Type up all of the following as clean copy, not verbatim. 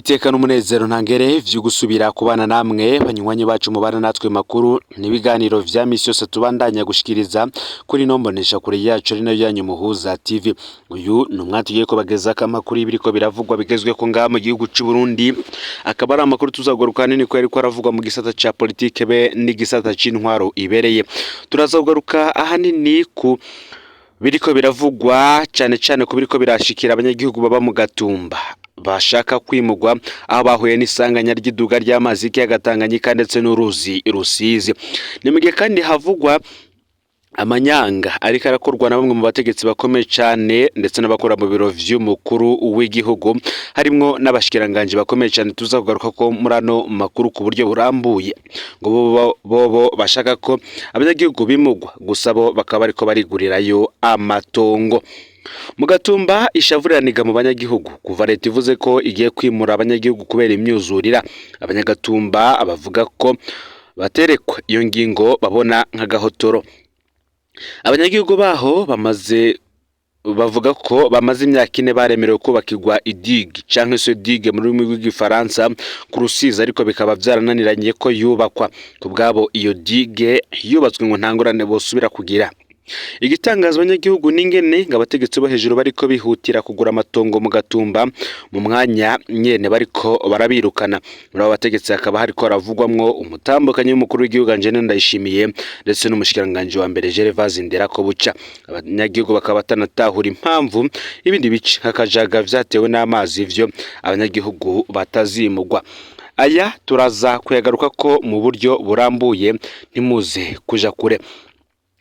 Niteka n'umunezero ntangere vyo gusubira kubana namwe banywanyi bacu mubana natwe makuru n'ibiganiro vya misi yose tubandanya gushikiriza kuri no mbonesha kure yacu ari nayo yanyu Muhuza TV. Uyu ni umwanya tugiye kubagezako amakuru y'ibiriko biravugwa bigezweko ngaha mu gihugu c'u Burundi, akaba ari amakuru tuzagaruka hanini ko yariko aravugwa mu gisata ca politike be n'igisata c'intwaro ibereye. Turaza kugaruka ahanini ku biriko biravugwa cane cane ku biriko birashikira abanyagihugu baba mu Gatumba bashaka kwimugwa, aho bahuye n'isanganya ry'iduga ry'amazi y'ikiyaga Tanganyika ndetse n'uruzi Rusizi. Ni mu gihe kandi havugwa amanyanga ariko arakorwa na bamwe mu bategetsi bakomeye cane ndetse n'abakora mu biro vy'umukuru w'igihugu, harimwo n'abashikiranganji bakomeye cane tuza kugaruka ko muri ano makuru ku buryo burambuye, ngo bobo bashaka ko abanyagihugu bimugwa gusa bo bakaba bariko barigurirayo amatongo. Mu Gatumba ishavu riraniga mu banyagihugu kuva leta ivuze ko igiye kwimura abanyagihugu kubera imyuzurira. Abanyagatumba bavuga ko baterekwa iyo ngingo babona nk'agahotoro. Abanyagihugu baho bamaze bavuga ko bamaze imyaka 4 baremerewe kubakirwa idigue canke se digue mu rurimi rw'igifaransa ku Rusizi, ariko bikaba vyarananiranye ko yubakwa. Ku bwabo iyo digue yubatswe ngo nta ngorane bosubira kugira. Igitangaza abanyagihugu n'ingene ngo abategetsi bo hejuru bariko bihutira kugura amatongo mu Gatumba mu mwanya nyene bariko barabirukana. Muri abo bategetsi hakaba hariko haravugwamwo umutambukanyi w'umukuru w'igihugu Angelina Ndayishimiye ndetse n'umushikiranganji wa mbere Gervase Nderakobuca. Abanyagihugu bakaba batanatahura impamvu ibindi bice nk'akajaga vyatewe n'amazi ivyo abanyagihugu batazimugwa. Aya turaza kuyagaruka ko mu buryo burambuye, ntimuze kuja kure.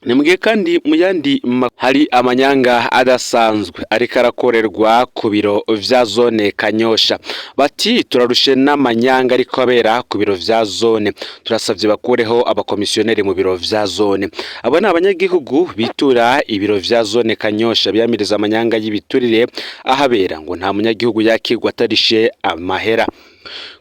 Ni mugihe kandi mu yandi hari amanyanga adasanzwe ariko arakorerwa ku biro vya zone Kanyosha. Bati turarushe n'amanyanga ariko abera ku biro vya zone, turasavye bakureho abakomisiyoneri mu biro vya zone. Abo ni abanyagihugu bitura ibiro vya zone Kanyosha biyamiriza amanyanga y'ibiturire ahabera, ngo nta munyagihugu yakirwa atarishe amahera.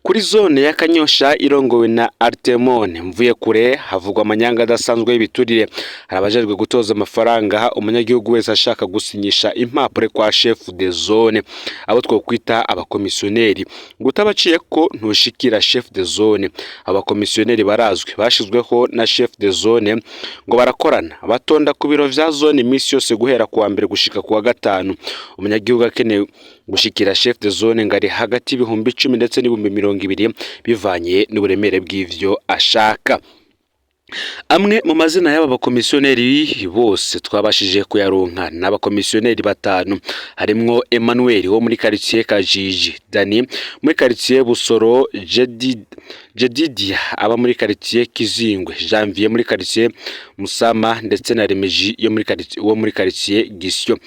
Kuri zone ya Kanyosha irongowe na Artemone Mvuyekure havugwa amanyanga adasanzwe y'ibiturire. Hari abajejwe gutoza amafaranga umunyagihugu wese ashaka gusinyisha impapuro kwa chef de zone, abo twokwita abakomisiyoneri, ngo utabaciye ko ntushikira chef de zone. Abakomisiyoneri barazwi, bashizweho na chef de zone, ngo barakorana, batonda ku biro vya zone iminsi yose guhera kuwa mbere gushika kuwa gatanu. Umunyagihugu akeneye gushikira chef de zone ngo ari hagati y'ibihumbi 10 ndetse n'ibihumbi 20 bivanye n'uburemere bw'ivyo ashaka. Amwe mu mazina y'aba bakomisiyoneri bose twabashije kuyaronka n'abakomisiyoneri batanu, harimwo Emmanuel wo muri quartier Kajiji, Dani muri quartier Busoro, Jedidia aba muri quartier Kizingwe, Janvier muri quartier Musama ndetse na Remeji yo muri quartier wo muri quartier Gisyo.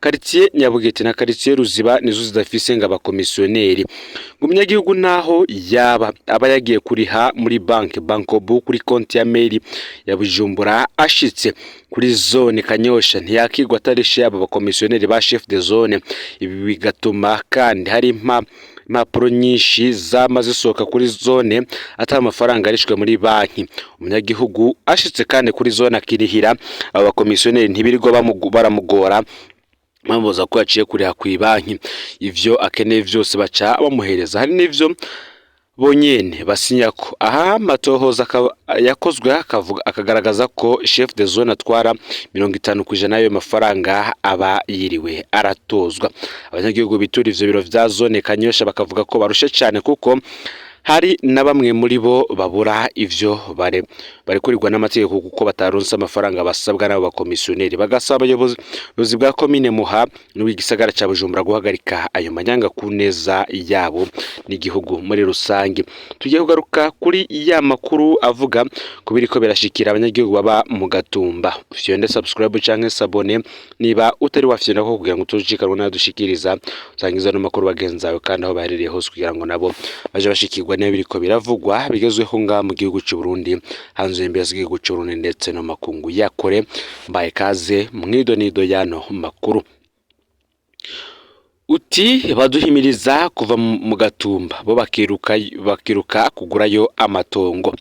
Quartier Nyabugete na quartier Ruziba nizo zidafise ngo abakomisiyoneri. Ngo umunyagihugu naho yaba aba yagiye kuriha muri banki Bancobu kuri konti ya mairie ya Bujumbura, ashitse kuri zone Kanyosha ntiyakirwa atarishe aba bakomisiyoneri ba chef de zone. Ibi bigatuma kandi hari impapuro nyinshi zama zisohoka kuri zone atari amafaranga arishwe muri banki. Umunyagihugu ashitse kandi kuri zone akirihira aba bakomisiyoneri, ntibirirwa baramugora bamubuza ko yaciye kuriha kw'ibanki. Ivyo akeneye vyose baca bamuhereza, hari n'ivyo bonyene basinyako. Aha amatohoza yakozwe akagaragaza ko chef de zone atwara 50% y'ayo mafaranga aba yiriwe aratozwa. Abanyagihugu bitura ivyo biro vya zone Kanyosha bakavuga ko barushe cane, kuko hari na bamwe muri bo babura ivyo bare barekurirwa n'amategeko kuko bataronse amafaranga basabwa n'abo bakomisiyoneri. Bagasaba abayobozi bwa komine Muha n'ubw'igisagara ca Bujumbura guhagarika ayo manyanga ku neza yabo n'igihugu muri rusange. Tugiye kugaruka kuri ya makuru avuga ku biriko birashikira abanyagihugu baba mu Gatumba. Ufyonde subscribe canke s'abonner niba utari wafyonda ko kugira ngo utojikanwe n'adushikiriza. Usangiza no makuru bagenzi bawe kandi aho baherereye hose kugira ngo nabo baje bashikirwa n'ibiriko biravugwa bigezweho ngaha mu gihugu c'u Burundi, hanze y'imbibe z'igihugu c'u Burundi ndetse no makungu yakore. Mbaye kaze mwidonido yano makuru. Uti baduhimiriza kuva mu Gatumba, bo bakiruka kugurayo amatongo.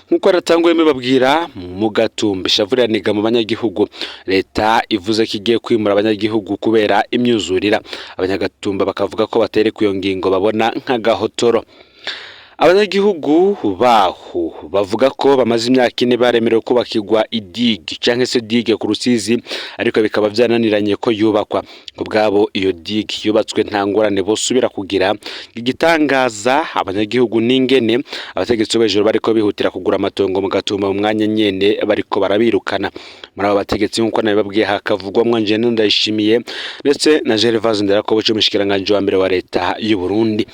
Nk'uko natanguye mbibabwira, mu Gatumba ishavu riraniga mu banyagihugu. Leta ivuze ko igiye kwimura abanyagihugu kubera imyuzurira. Abanyagatumba bakavuga ko batereka iyo ngingo babona nk'agahotoro. Abanyagihugu baho bavuga ko bamaze imyaka 4 baremerewe kubakirwa idigi canke se digue ku Rusizi, ariko bikaba vyananiranye ko yubakwa. Ku bwabo iyo digue yubatswe nta ngorane bosubira kugira. Igitangaza abanyagihugu n'ingene abategetsi bo hejuru bariko bihutira kugura amatongo mu Gatumba mu mwanya nyene bariko barabirukana. Muri abo bategetsi, nk'uko nabibabwiye, hakavugwamwo Angelina Ndayishimiye ndetse na Gervase Nderakobuca, umushikiranganji wa mbere wa leta y'u Burundi.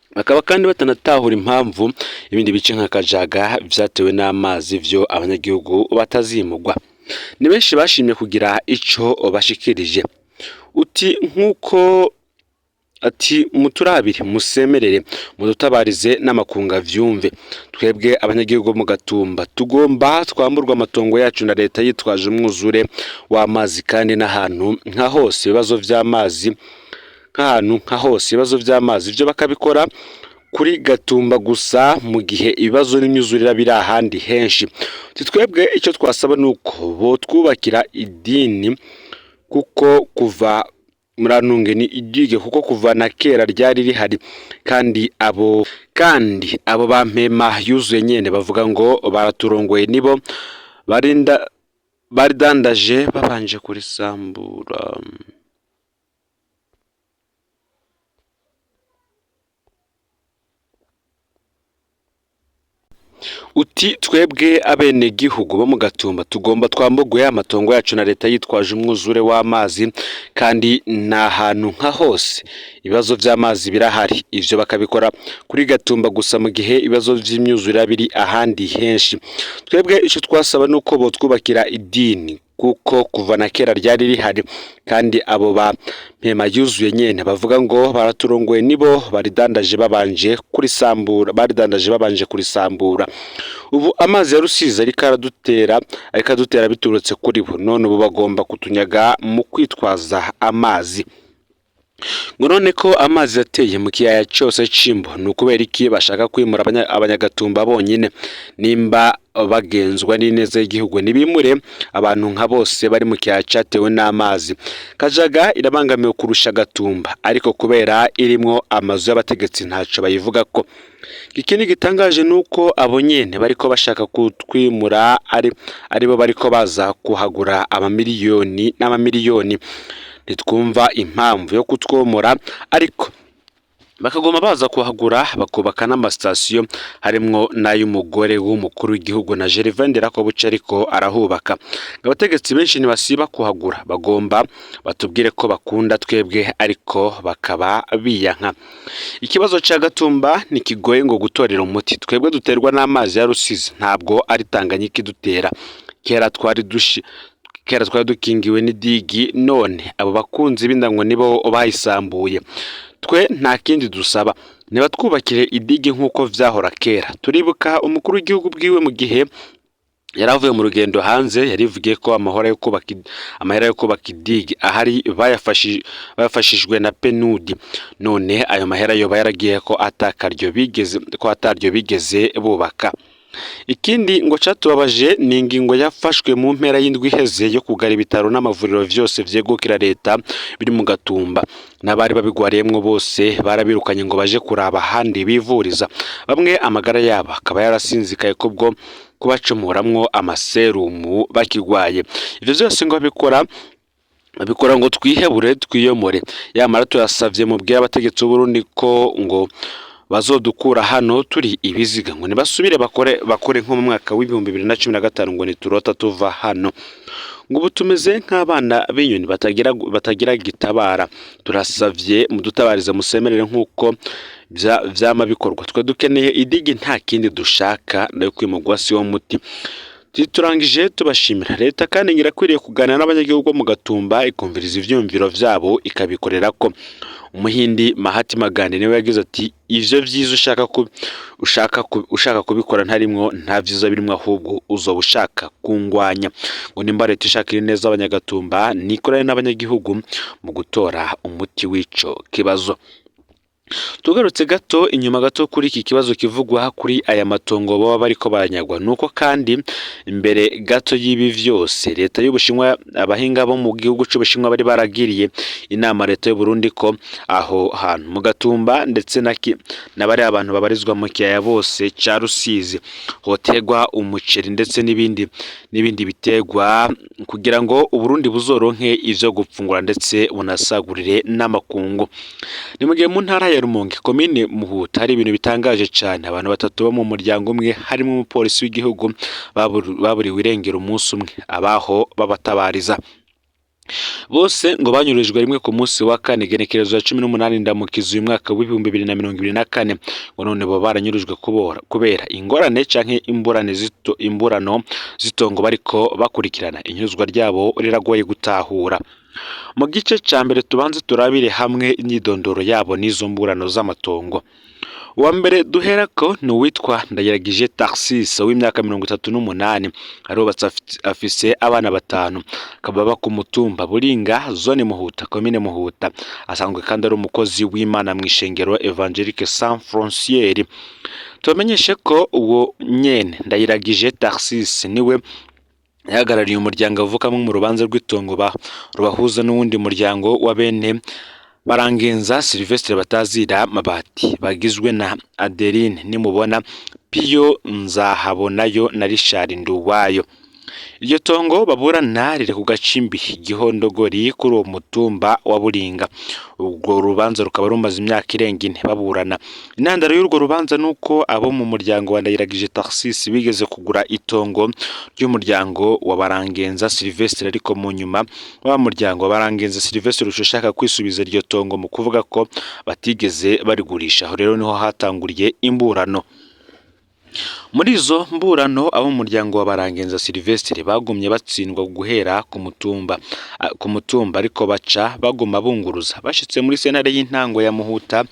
Bakaba kandi batanatahura impamvu ibindi bice nka Kajaga vyatewe n'amazi vyo abanyagihugu batazimugwa. Ni benshi bashimye kugira ico bashikirije. Uti nk'uko ati muturabire, musemerere, mudutabarize n'amakunga vyumve. Twebwe abanyagihugu mu Gatumba tugomba twamburwa amatongo yacu na leta yitwaje umwuzure w'amazi, kandi n'ahantu nka hose ibibazo vy'amazi, nk'ahantu nka hose ibibazo vy'amazi ivyo bakabikora kuri Gatumba gusa, mu gihe ibibazo n'imyuzurira biri ahandi henshi. Twebwe icyo twasaba nuko botwubakira idini, kuko kuva murantunge ni idige, kuko kuva na kera ryari rihari, kandi abo bampema yuzuye nyene bavuga ngo baraturongoye nibo barinda baridandaje babanje kurisambura. Uti twebwe abenegihugu bo mu Gatumba tugomba twambugwe amatongo yacu na leta yitwaje umwuzure w'amazi, kandi nta hantu nka hose ibibazo vy'amazi birahari, ivyo bakabikora kuri Gatumba gusa mu gihe ibibazo vy'imyuzure biri ahandi henshi. Twebwe ico twasaba nuko botwubakira idini, kuko kuva na kera ryari rihari, kandi abo ba mpema yuzuye nyene bavuga ngo baraturongoye nibo baridandaje babanje kurisambura, baridandaje babanje kurisambura. Ubu amazi ya Rusizi ariko aradutera biturutse kuri bo, none ubu bagomba kutunyaga mu kwitwaza amazi. Ngo none ko amazi yateye mu kiyaya cyose c'Imbo, ni ukubera iki bashaka kwimura abanyagatumba bonyine? Nimba bagenzwa n'ineza y'igihugu nibimure abantu nka bose bari mu kiyaya catewe n'amazi. Kajaga irabangamiwe kurusha Gatumba, ariko kubera irimwo amazu y'abategetsi ntaco bayivugako. Ikindi gitangaje nuko abo nyene bariko bashaka kutwimura aribo bariko baza kuhagura amamiliyoni n'amamiliyoni. Ntitwumva impamvu yo kutwomora, ariko bakagoma baza kuhagura bakubaka n'amasitasiyo harimwo n'ay'umugore w'umukuru w'igihugu na Gervais Nderakobuca ariko arahubaka. Abategetsi benshi ntibasiba kuhagura, bagomba batubwire ko bakunda twebwe, ariko bakaba biyanka. Ikibazo ca Gatumba ntikigoye ngo gutorera umuti. Twebwe duterwa n'amazi ya Rusizi, ntabwo ari Tanganyika idutera. Kera twari dukingiwe n'idigi, none abo bakunzi b'indango nibo bayisambuye. Twe nta kindi dusaba, nibatwubakire idigi nk'uko vyahora kera. Turibuka umukuru w'igihugu bwiwe mu gihe yaravuye mu rugendo hanze, yarivugiye ko amahera yo kubaka idigi ahari bayafashijwe na PNUD. None ayo mahera yoba yaragiye ko atakaryo bigeze, ko ataryo bigeze bubaka. Ikindi ngo catubabaje ni ingingo yafashwe mu mpera y'indwi iheze yo kugara ibitaro n'amavuriro vyose vyegukira leta biri mu Gatumba. N'abari babigwariyemwo bose barabirukanye ngo baje kuraba ahandi bivuriza. Bamwe amagara yabo akaba yarasinzikaye kubwo kubacumuramwo amaserumu bakigwaye. Ivyo vyose ngo babikora ngo twihebure twiyomore. Yamara turasavye mubwire abategetsi b'Uburundi ko ngo bazodukura hano turi ibiziga, ngo nibasubire bakore nko mu mwaka w'2015, ngo niturota tuva hano. Ngo ubu tumeze nk'abana b'inyoni batagira gitabara. Turasavye mudutabarize musemerere nk'uko vyama bikorwa. Twe dukeneye idigi, nta kindi dushaka, nayo kwimugwa si wo muti. Turangije tubashimira leta, kandi ngirakwiriye kuganira n'abanyagihugu mu Gatumba, ikumviriza ivyumviro vyabo ikabikorerako. Umuhindi Mahatma Gandhi niwe yagize ati ivyo vyiza ushaka kubikora ntarimwo nta vyiza birimwo, ahubwo uzoba ushaka kungwanya. Ngo nimba leta ishakira neza abanyagatumba nikorane n'abanyagihugu mu gutora umuti w'ico kibazo. Tugarutse gato inyuma gato kuri iki kibazo kivugwa kuri aya matongo baba bariko baranyagwa, nuko kandi imbere gato y'ibi vyose leta y'Ubushinwa, abahinga bo mu gihugu c'Ubushinwa bari baragiriye inama leta y'u Burundi ko aho hantu mu Gatumba ndetse na bariya abantu babarizwa mu kiyaya bose ca Rusizi hotegwa umuceri ndetse n'ibindi bitegwa kugira ngo Uburundi buzoronke ivyo gupfungura ndetse bunasagurire n'amakungu. Ni mu gihe mu ntara ya Rumonge, komine Muhuta, hari ibintu bitangaje cane. Abantu batatu bo mu muryango umwe harimo umupolisi w'igihugu baburiwe irengero umunsi umwe, abaho babatabariza bose ngo banyururijwe rimwe ku munsi wa kane, igenekerezo ya 18 Ndamukiza uyu mwaka w'2024. Ngo none bo baranyurujwe kubera ingorane canke imburane zito, imburano z'itongo bariko bakurikirana. Inyuruzwa ryabo riragoye gutahura. Mu gice ca mbere tubanze turabire hamwe imyidondoro yabo n'izo mburano z'amatongo. Uwa mbere duherako ni uwitwa Ndayiragije Tarcisse w'imyaka 38, arubatse, afise abana batanu, akaba aba ku mutumba Buringa, zone Muhuta, komine Muhuta. Asanzwe kandi ari umukozi w'Imana mw'ishengero Evangelique Sans Frontières. Tubamenyeshe ko uwo nyene Ndayiragije Tarcisse niwe yahagarariye umuryango avukamwo mu rubanza rw'itongo rubahuza n'uwundi muryango wa bene Barangenza Sylvestre batazira Mabati, bagizwe na Adeline Nimubona, Piyo Nzahabonayo na Richard Nduwayo. Iryo tongo baburana riri ku gacimbi Gihondogori kuri uwo mutumba wa Buringa. Urwo rubanza rukaba rumaze imyaka irenga 4 baburana. Intandaro y'urwo rubanza nuko abo mu muryango wa Ndayiragije Tarcisse bigeze kugura itongo ry'umuryango wa Barangenza Sylvestre, ariko mu nyuma wa muryango wa Barangenza Sylvestre ushaka kwisubiza iryo tongo mu kuvuga ko batigeze barigurisha. Aho rero niho hatanguriye imburano. Muri izo mburano abo mu muryango wa Barangenza Sylvestre bagumye batsindwa guhera ku mutumba, ariko baca baguma bunguruza bashitse muri sentare y'intango ya Muhuta,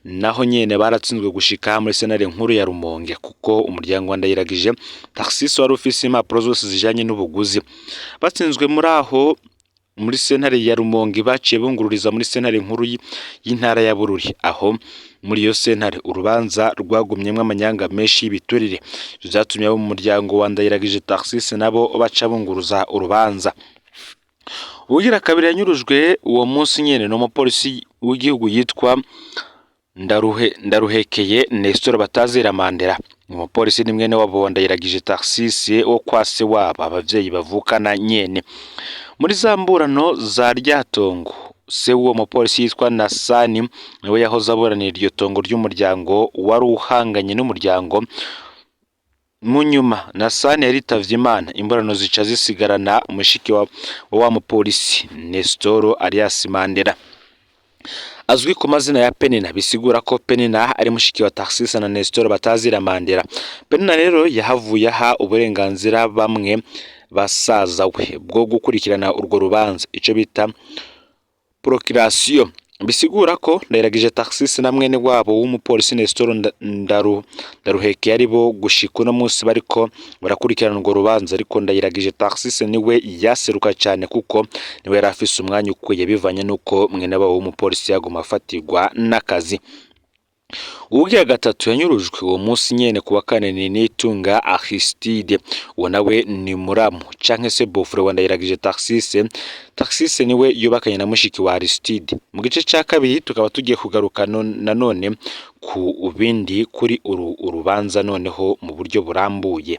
naho nyene baratsinzwe gushika muri sentare nkuru ya Rumonge, kuko umuryango wa Ndayiragije Tarcisse wari ufise impapuro zose zijanye n'ubuguzi. Batsinzwe muri aho muri sentare ya Rumonge, baciye bungururiza muri sentare nkuru y'intara ya Bururi. Aho muri iyo sentare urubanza rwagumyemwo amanyanga menshi y'ibiturire. Ivyo vyatumye abo mu muryango wa Ndayiragije Tarcisse nabo baca bunguruza urubanza. Uwugira kabiri yanyurujwe uwo munsi nyene ni umupolisi w'igihugu yitwa Ndaruhekeye Nestor batazira Mandela. Umupolisi ni mwene wabo wa Ndayiragije Tarcisse wo kwa se wabo, abavyeyi bavukana nyene. Muri za mburano za rya tongo, se w'uwo mupolisi yitwa Nasani niwe yahoze aburanira iryo tongo ry'umuryango wari uhanganye n'umuryango. Mu nyuma Nasani yaritavye Imana, imburano zica zisigarana mushiki wa mupolisi Nestor alias Mandela, azwi ku mazina ya Penina. Bisigura ko Penina ari mushiki wa Tarcisse na Nestor batazira Mandela. Penina rero yahavuye aha uburenganzira bamwe basaza we bwo gukurikirana urwo rubanza, ico bita procuration. Bisigura ko Ndayiragije Tarcisse na mwene wabo w'umupolisi Nestor Ndaruhekeye ari bo gushika uno munsi bariko barakurikirana urwo rubanza, ariko Ndayiragije Tarcisse niwe yaseruka cyane kuko niwe yari afise umwanya ukwiye, bivanye n'uko mwene wabo w'umupolisi yaguma afatirwa n'akazi. Uwugira gatatu yanyurujwe uwo munsi nyene ku wa kane ni Nitunga Aristide. Uwo nawe ni muramu canke se beau-frère wa Ndayiragije Tarcisse. Tarcisse niwe yubakanye na mushiki wa Aristide. Mu gice ca kabiri tukaba tugiye kugaruka nanone ku bindi kuri uru urubanza noneho mu buryo burambuye.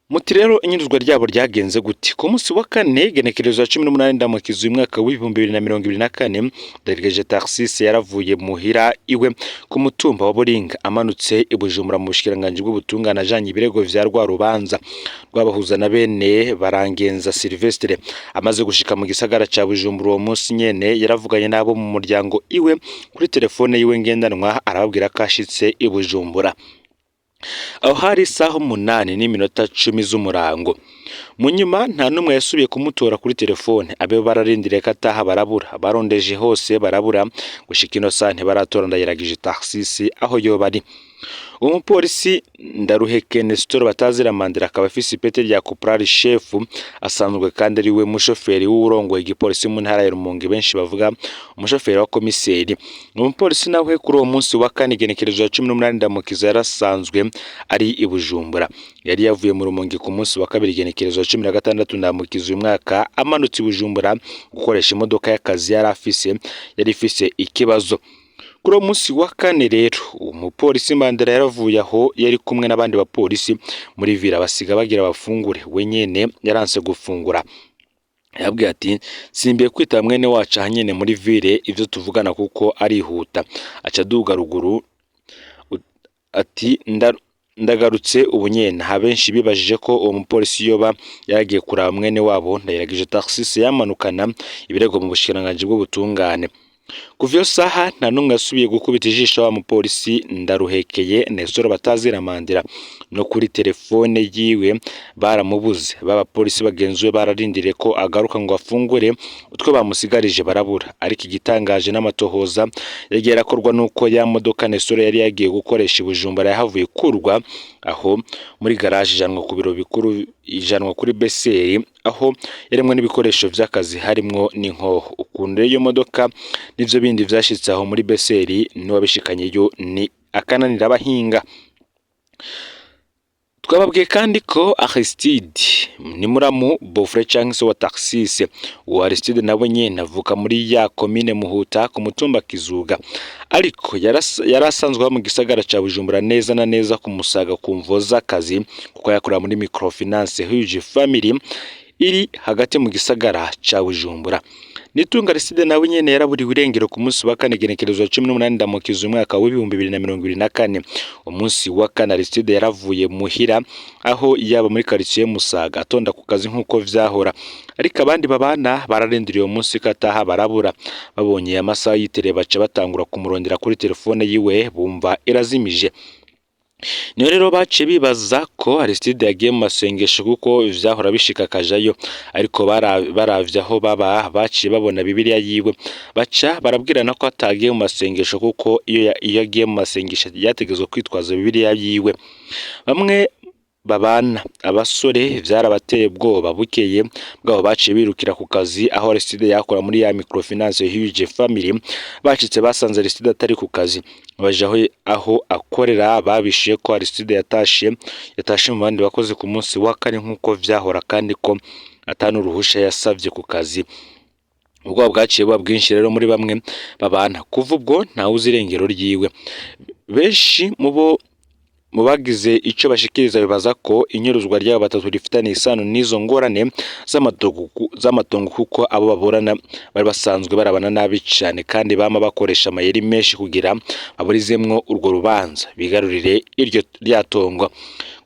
Muti rero inyuruzwa ryabo ryagenze gute? Ku munsi wa kane, igenekerezo ya 18 Ndamukiza uyu mwaka w'2024, Ndayiragije Tarcisse yaravuye muhira iwe ku mutumba wa Buringa, amanutse i Bujumbura mu bushikiranganji bw'ubutungane, ajanye ibirego vya rwa rubanza rwabahuza na bene Barangenza Sylvestre. Amaze gushika mu gisagara ca Bujumbura uwo munsi nyene, yaravuganye n'abo mu muryango iwe kuri telefone yiwe ngendanwa, arababwira ko ashitse i Bujumbura. Aho hari isaha 8:10 z'umurango. Mu nyuma nta n'umwe yasubiye kumutora kuri telefone. Abe bararindiriye ko ataha barabura, barondeje hose barabura. Gushika ino saha ntibaratora Ndayiragije Tarcisse aho yoba ari. Uwo mupolisi Ndaruheke Nestor batazira Mandela akaba afise ipete rya Corporal Chef, asanzwe kandi ari we mushoferi w'uwurongoye igipolisi mu ntara ya Rumonge, benshi bavuga umushoferi wa komiseri. Uwo mupolisi nawe kuri uwo munsi wa kane igenekerezo ya 18 Ndamukiza yarasanzwe ari i Bujumbura, yari yavuye mu Rumonge ku munsi wa kabiri igenekerezo ya 16 Ndamukiza uyu mwaka, amanutse i Bujumbura gukoresha imodoka y'akazi yari afise, yari ifise ikibazo. Kuri uwo munsi wa kane rero umupolisi Mandela yaravuye aho yari kumwe n'abandi bapolisi muri vira, basiga bagira bafungure, we nyene yaranse gufungura. Yabwiye ati simbiye kwitaba mwene wacu aha nyene muri ville ivyo tuvugana kuko arihuta. Aca aduga ruguru ati ndagarutse ubu nyene. Aha benshi bibajije ko uwo mupolisi yoba yaragiye kuraba mwene wabo Ndayiragije Tarcisse yamanukana ibirego mu bushikiranganji bw'ubutungane. Kuva iyo saha nta n'umwe yasubiye gukubita ijisho wa mupolisi Ndaruhekeye Nestor batazira Mandela, no kuri telefone yiwe baramubuze. B'abapolisi bagenzi be bararindiriye ko agaruka ngo afungure utwo bamusigarije barabura. Ariko igitangaje n'amatohoza yagiye arakorwa nuko ya modoka Nestor yari yagiye gukoresha i Bujumbura yahavuye kurwa aho muri garage ijanwa ku biro bikuru, ijanwa kuri Beseri aho yarimwo n'ibikoresho vy'akazi harimwo n'inkoho. Ukuntu rero iyo modoka n'ivyo bindi vyashitse aho muri Beseri n'uwabishikanyeyo ni akananira abahinga. Twababwiye kandi ko Aristide ni muramu beau-frère canke se wa Tarcisse. Uwo Aristide nawe nyene avuka muri ya komine Muhuta ku mutumba Kizuga, ariko yari asanzwe aba mu gisagara ca Bujumbura neza na neza ku Musaga ku mvo z'akazi, kuko yakorera muri microfinance Huge Family iri hagati mu gisagara ca Bujumbura. Nitunga Aristide nawe nyene yaraburiwe irengero ku munsi wa kane igenekerezo ya 18 Ndamukiza umwaka w'2024. Umunsi wa kane Aristide yaravuye muhira aho yaba muri quartier Musaga atonda ku kazi nk'uko vyahora, ariko abandi babana bararindiriye uwo munsi ko ataha barabura. Babonye amasaha yitereye baca batangura kumurondera kuri telefone yiwe bumva irazimije. Niyo rero baciye bibaza ko Aristide yagiye mu masengesho kuko vyahora bishika akajayo, ariko baravye aho baba baciye babona Bibiliya yiwe, baca barabwirana ko atagiye mu masengesho kuko iyo agiye mu masengesho yategerezwa kwitwaza Bibiliya yiwe. Bamwe babana abasore vyarabateye ubwoba, bukeye bwabo baciye birukira ku kazi aho Aristide yakora muri ya microfinance Huge Family. Bacitse basanze Aristide atari ku kazi, baje aho akorera babishiye ko Aristide yatashe mu bandi bakozi ku munsi wa kane nk'uko vyahora, kandi ko atanuruhusha yasavye ku kazi. Ubwoba bwaciye buba bwinshi rero muri bamwe babana, kuva ubwo ntawuzi irengero ryiwe. Benshi mu bo mu bagize ico bashikiriza bibaza ko inyuruzwa ry'abo batatu rifitanye isano n'izo ngorane z'amatongo, kuko abo baburana bari basanzwe barabana nabi cane kandi bama bakoresha amayeri menshi kugira baburizemwo urwo rubanza bigarurire iryo ryatongo.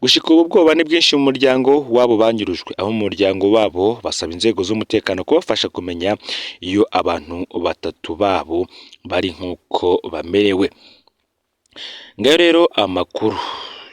Gushika ubu ubwoba ni bwinshi mu muryango wabo banyurujwe, aho mu muryango wabo basaba inzego z'umutekano kubafasha kumenya iyo abantu batatu babo bari nk'uko bamerewe. Ngayo rero amakuru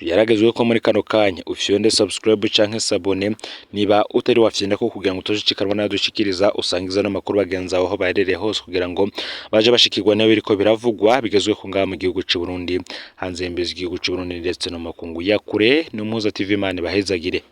yaragezweho ko muri kano kanya. Ufyonde subscribe canke s'abonner niba utari wafyonda ko kugira ngo utojicikanwa n'ayadushikiriza, usangiza n'amakuru bagenzi bawe aho baherereye hose kugira ngo baje bashikirwa nayo biriko biravugwa bigezweho ngaha mu gihugu c'u Burundi, hanze y'imbizi z'igihugu c'u Burundi ndetse no mu makungu ya kure. N'Umuhuza TV, Imana ibahezagire.